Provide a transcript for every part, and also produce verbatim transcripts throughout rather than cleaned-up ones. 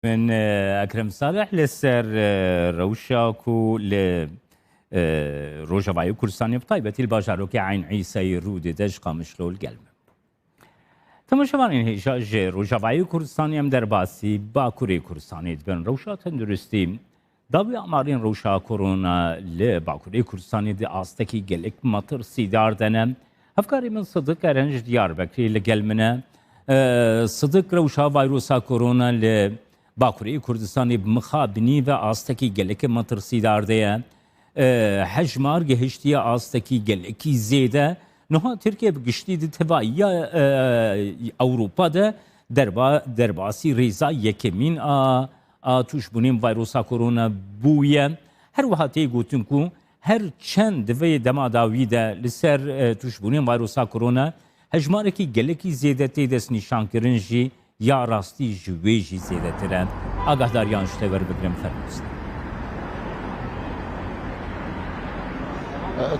Min, e, Ekrem Salih li ser, e, rewşa ku li, e, Rojavayê Kurdistanê, bi taybetî li bajarokê Eyn Îsayê rû dide ji Qamişlo li gel me. Temaşevanên hêja, ji Rojavayê Kurdistanê em derbasî Bakurê Kurdistanê dibin. Rewşa tenduristî, dawî amarên rewşa korona li Bakurê Kurdistanê di astekî gelek metirsîdar de ne. Hevkarê min Sidik Eren ji Diyarbekirê li gel min e. E, Sidik, rewşa vayrosa korona li Bakurê Kurdistanê bi mixabinî ve astekî gelekî metirsîdar de ye. E, hejmar gihiştiye astekî gelekî zêde. Niha Tirkiye bi giştî di tevahiya, e, Ewropa de derba-, derbasî rêza yekemîn a, a tûşbûnên vayrosa korona bûye. Her wiha tê gotin ku her çend di vê dema dawî de li ser, e, tûşbûnên vayrosa korona hejmarekî gelekî zêde tê destnîşankirin jî, ya rastî ji wê jî zêdetir e. Agahdariyan ji te werbigirim, fermû.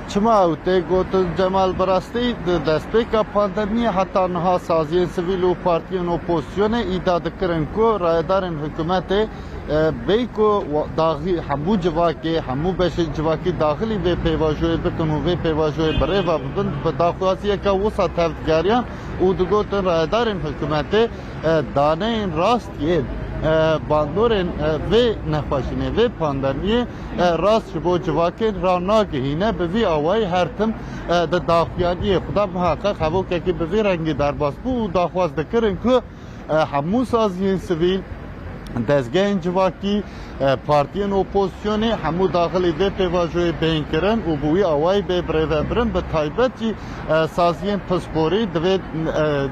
Çima ew tê gotin, Cemal? Bi rastî di destpêka pandemiyê heta niha saziyên sivîl û partiyên opozisyonê îdia dikirin ku rayedarên hikûmetê, e, bêyî ku wa-, daxî hemû civakê, hemû beşên civakî daxilî vê pêvajoyê bikin û vê pêvajoyê bi rê ve bibin, bi daxwaziyeke wisa tevdigeriyan û digotin rayedarên hikûmetê, e, daneyên rast yên, e, bandorên, e, vê nexweşînê, vê pandemiyê, e, rast ji bo civakê ranagihîne, bi vî awayî her tim, e, di daxuyaniyê xwe de. Miheqeq hevokekî bi vî rengî derbas bû û daxwaz dikirin ku, e, hemû saziyên sivîl, dezgehên civakî, e, partiyên opozisyonê hemû daxilî vê pêvajoyê bên kirin û bi wî awayî bê birêvebirin. Bi taybet jî, e, saziyên pisporî divê, e,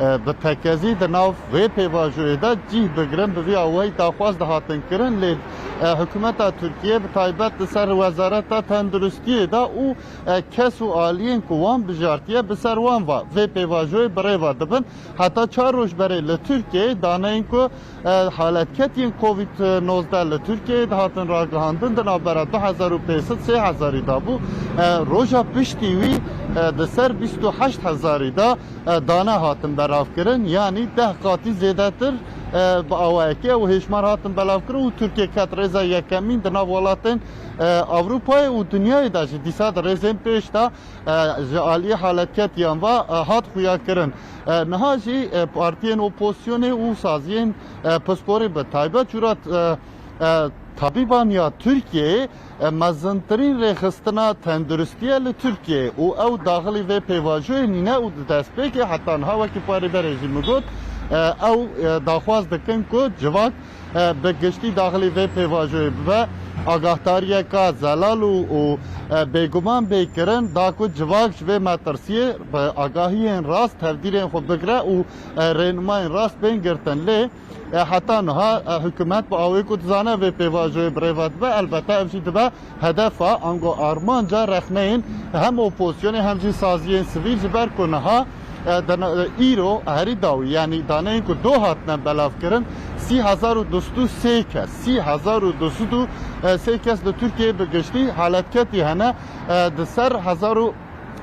e, bi tekezî di nav vê pêvajoyê de cîh bigirin. Bi vî awayî daxwaz dihatin kirin, lê, e, hikûmeta Tirkiyê bi taybet li ser Wezareta Tenduristiyê de û, e, kes û aliyên ku wan bijartiye bi ser wan ve vê pêvajoyê bi rê ve dibin. Heta çar roj berê li Tirkiyeyê daneyên ku, e, haletketiyên Covid nozdeh li Tirkiyeyê dihatin ragihandin di navbera du hezar û pênc sed sê hezarî de bû. E, roja piştî wî, e, di ser bîst û heşt hezarî de, e, dane hatin belavkirin, yanî deh qatî zêdetir, e, bi awayekî ew hêşmar hatin belavkirin û Tirkiye ket rêza yekemîn di nav welatên, e, Ewropayê û dinyayê de jî dîsa di rêzên pêş de, e, ji aliyê haletketiyan ve, e, hat xuyakirin. E, niha jî, e, partiyên opozisyonê û saziyên, e, pisporî bi taybet cûra, e, e, tabîban ya Tirkiyeyê, e, mezintirîn rêxistina tenduristiye li Tirkiyeyê û ew daxilî vê pêvajoyê nîne û di destpêkê heta niha wekî parêberê jî min got, e, ew, e, daxwaz dikin ku civak, e, bi giştî daxilî vê pêvajoyê bibe. Agahdariyeka zelal û, û, e, bêguman bê kirin da ku civak ji vê metirsiyê bi agahiyên rast tevdîrên xwe bigire û, e, rênimayên rast bên girtin. Lê, e, heta niha, e, hikûmet bi awê ku dizane vê pêvajoyê bi rê ve dibe, elbette ev jî dibe hedefa, ango armanca rexneyên hem opozisyonê hem jî saziyên sivîl, ji ber ku niha, e, dana-, e, îro herî dawî, yanî daneyên ku do hatine belavkirin, sî hezar û du sed û sê kes, sî hezar û du sed û sê kes li Tirkiyeyê bi giştî haletketî hene, e, di ser hezar û,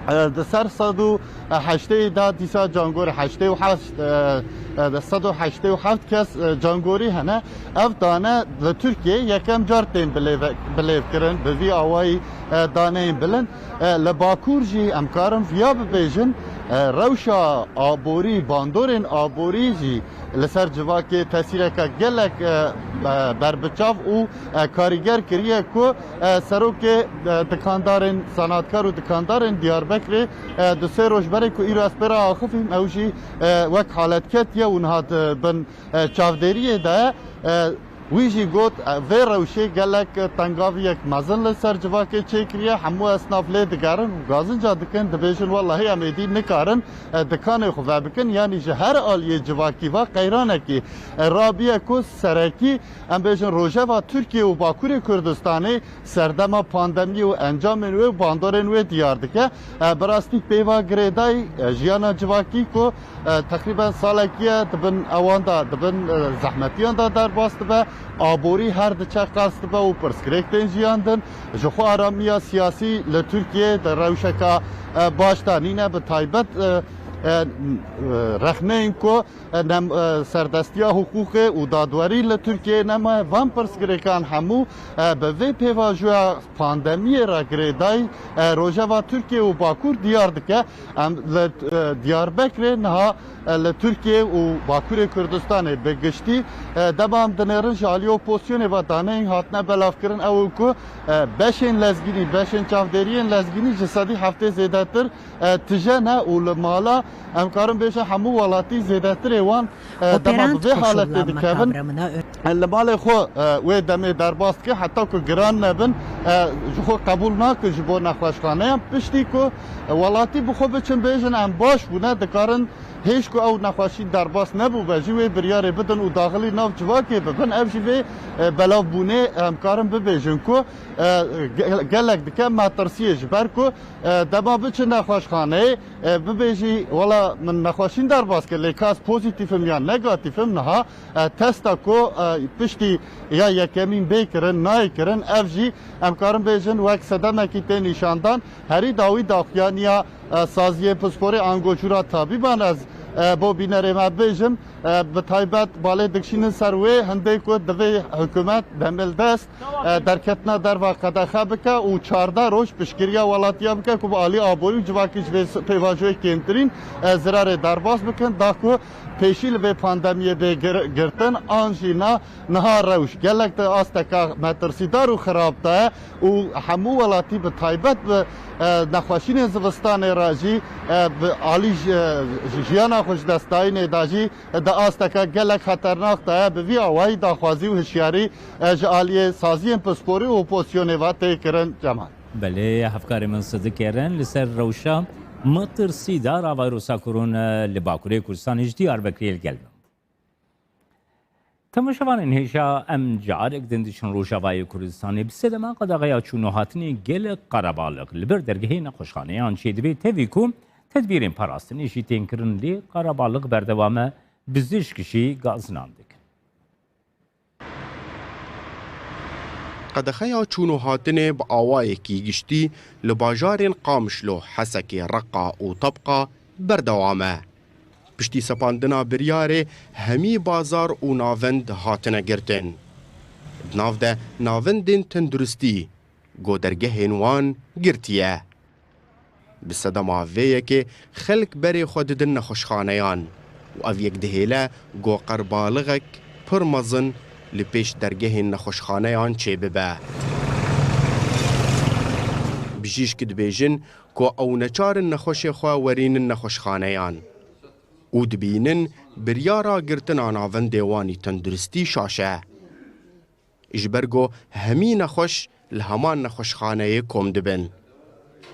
e, di ser sed û heştê de dîsa cangor, heştê û heşt, e, e, sed û heştê û heft kes, e, cangorî hene. Ev dane li Tirkiyeyê yekem car tên bilêve-, bilêvkirin, bi vî awayî, e, daneyên bilind. E, li Bakur jî em karin viya bibêjin, e, rewşa aborî, bandorên aborî jî li ser civakê tesîreke gelek, e, e, berbiçav û, e, karîger kiriye ku, e, serokê, e, dikandarên, sanatkar û dikandarên Diyarbekirê, e, du sê roj berê ku îro ez pê re axifîm, ew jî, e, wek haletketiye û niha di bin, e, çavdêriyê de ye. E, wî jî got, e, vê rewşê gelek tengaviyek mezin li ser civakê çêkiriye. Hemû esnaf lê digerin û gazinca dikin, dibêjin, wellahî em êdî nikarin, e, dikanê xwe vebikin. Yanî ji her aliyê civakî ve qeyranekî, e, rabiye ku serekî, em bêjin, rojeva Tirkiye û Bakurê Kurdistanê serdema pandemiyê û encamên wê û bandorên wê diyar dike. E, bi rastî pêva girêdayî, e, jiyana civakî ku, e, teqrîben salekî ye di bin ewan de, di bin, e, zehmetiyan de derbas dibe. Aborî her diçe qels dibe û pirsgirêk tên jiyandin. Ji xwe aramiya siyasî li Tirkiyeyê di rewşeka, e, baş de nîne, bi taybet, e, E, e, rexneyên ku, e, nem-, e, serdestiya hiqûqê û dadwerî li Tirkiyeyê nemaye, van pirsgirêkan hemû, e, bi vê pêvajoya pandemiyê re girêdayî, e, rojeva Tirkiye û Bakur diyar dike. Em li, e, Diyarbekirê niha, e, li Tirkiye û Bakurê Kurdistanê bi giştî, e, dema em dinêrin ji alî opozisyonê ve daneyên hatine belavkirin, ew in ku, e, beşên lezgînî, beşên çavdêriyên lezgînî ji sedî heftê zêdetir e, tije ne û li mala, em karin bêjin hemû welatî zêdetirê wan, e, dema bi Operant vê koşullar haletê dikevin, makabre mına ö- e, li malê xwe, e, wê demê derbas dike, heta ku giran nebin, e, ji xwe qebûl nakin ji bo nexweşxaneyan. Piştî ku, e, welatî bi xwe biçin bêjin, em baş bûne, dikarin hêj ku ew nexweşî derbas nebûbe jî wê biryarê bidin û daxilî nav civakê bibin. Ev jî vê, e, belavbûnê em karin bibêjin ku, e, ge-, gelek dike metirsiyê, ji ber ku, e, dema biçin nexweşxaneyê, e, bibêjî, wela min nexweşîn derbas kir, lê ka ez pozîtîf im yan negatîf im, niha, e, testa ku, e, piştî ya yekemîn bê kirin, nayê kirin, ev jî em karin bêjin wek sedemekî tê nîşandan. Herî dawî daxuyaniya, e, saziyên pisporê ango jûra tabîban ez, e, bo bînerê me bêjim, e, bi taybet balê dikişînin ser wê hindê ku divê hikûmet demildest, e, derketina derva qedexe bike û çardeh roj piştgiriya welatiya bike ku bi alî aborî û civakî ji vê s-, pêvajoyê kêmtirîn, e, zirarê derbas bikin, da ku pêşî li vê pandemiyê bê gir-, girtin, an jî na niha rewş gelek di asteka metirsîdar û xirab de ye û hemû welatî bi taybet bi, e, nexweşînên zivistanê re jî, e, bi alî ji, ji jiyana xwe ji destdayînê de jî di asteke gelek xeternak de ye. Bi vî awayî daxwazî û hişyarî, e, ji aliyê saziyên pisporî û opozisyonê ve tê kirin. Cemal. Belê, hevkarê min Sidik Eren li ser rewşa metirsîdar a vayrosa korona li Bakurê Kurdistanê ji Diyarbekirê li gel min bû. Temaşevanên hêja, em carek din diçin Rojavayê Kurdistanê. Bi sedema qedexeya çûn û hatinê gelek qerebalix li ber dergehê nexweşxaneyan çêdibê, tevî ku tedbîrên parastinê jî tên kirin, lê qerebalix berdewam e, bizişk jî gazinan dikin. Qedexeya çûn û hatinê bi awayekî giştî li bajarên Qamişlo, Hesekê, Reqa û Tebqa berdewam e. Piştî sepandina biryarê hemî bazar û navend hatine girtin. Di nav de navendên tenduristî, ku dergehên wan girtiye. Bi sedema vê yekê xelk berê xwe didin nexweşxaneyan û ev yek dihêle ku qerebalixek pir mezin li pêş dergehên nexweşxaneyan çêbibe. Bijîşk dibêjin ku ew neçar in nexweşê xwe werînin nexweşxaneyan û dibînin biryara girtina navendê wan î tenduristî şaş e. Ji ber ku hemî nexweş li heman nexweşxaneyê kom dibin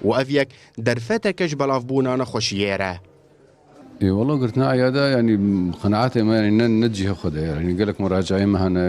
û ev yek derfeteke ji belavbûna nexweşiyê re. Ê, wela girtina eyada, yanî, qenaetê me, yanî, ne, ne cihê xwe de ye. Yanî, gelek muracaeyê me hene.